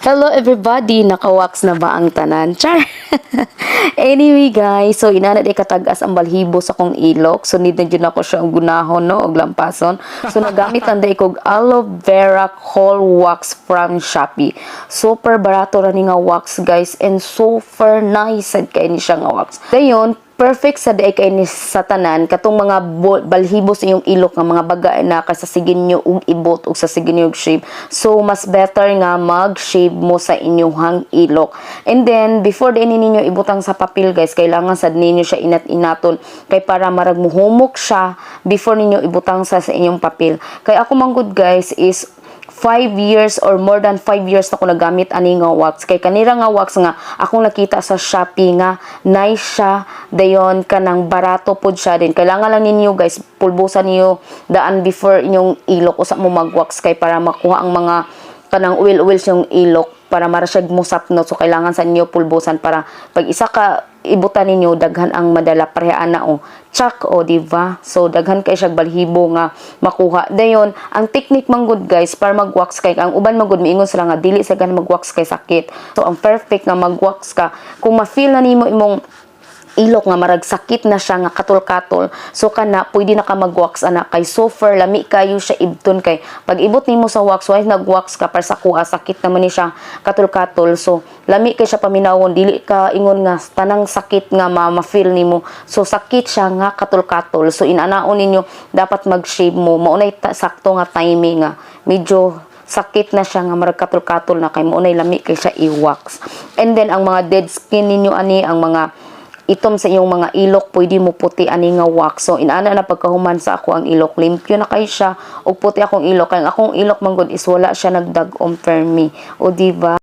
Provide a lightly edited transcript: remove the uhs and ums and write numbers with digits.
Hello everybody! Naka-wax na ba ang tanan? Char! Anyway guys, so inana di katag-as ang balhibo sa akong ilok. So need na jud ako siya ang gunahon, no, og lampason. So nagamit lang diay kog aloe vera cold wax from Shopee. Super barato ra ni nga wax, guys, and super nice sad kay ni siya nga wax. Dayon, perfect sa diay kay ni sa tanan katong mga balhibo sa inyong ilok nga mga baga na kay sa sige nyo og ibot og sa sige nyo og shave. So mas better nga mag-shave mo sa inyong ilok. And then before din ninyo ibutang sa papel, guys, kailangan sad ninyo siya inat-inaton kay para marag muhumok siya before ninyo ibutang sa inyong papel. Kay ako man gud, guys, is 5 years or more than 5 years na ko nagamit ani nga wax, kay kanira nga wax nga akong nakita sa Shopee nga nice siya, dayon kanang barato pod siya din. Kailangan lang ninyo, guys, pulbusan niyo daan before inyong ilok usa mo mag-wax kay para makuha ang mga kanang oil oil yung ilok para mara siya musap, no. So kailangan sa inyo pulbusan para pag isa ka ibutan ninyo, daghan ang madala. Pareha na o tsak o, di ba? So daghan kay siya balhibo nga makuha. Dayon ang technique man gud, guys, para mag-wax, kay ang uban man gud miingon sila nga dili sa gan mag-wax kay sakit. So ang perfect nga mag-wax ka kung ma-feel na nimo imong ilok nga marag sakit na siya nga katol-katol, so kana pwede na ka mag-wax ana kay super lami kayo siya ibton, kay pag ibot nimo sa wax, once nag-wax ka, para sa kuha sakit naman ni siya katol-katol, so lami kay siya paminawon. Dili ka ingon nga tanang sakit nga ma-feel nimo. So sakit siya nga katol-katol. So inanaon ninyo dapat mag-shave mo maunay sakto nga timing nga medyo sakit na siya nga marag katol-katol na, kay maunay lami kay siya i-wax. And then ang mga dead skin ninyo ani, ang mga itom sa iyong mga ilok, pwede mo puti ani nga wax. So inana na pagkahuman sa ako ang ilok, limpyo na kay siya ug puti akong ilok, kay ang akong ilok man gud is wala siya nagdag-om permi o, di ba?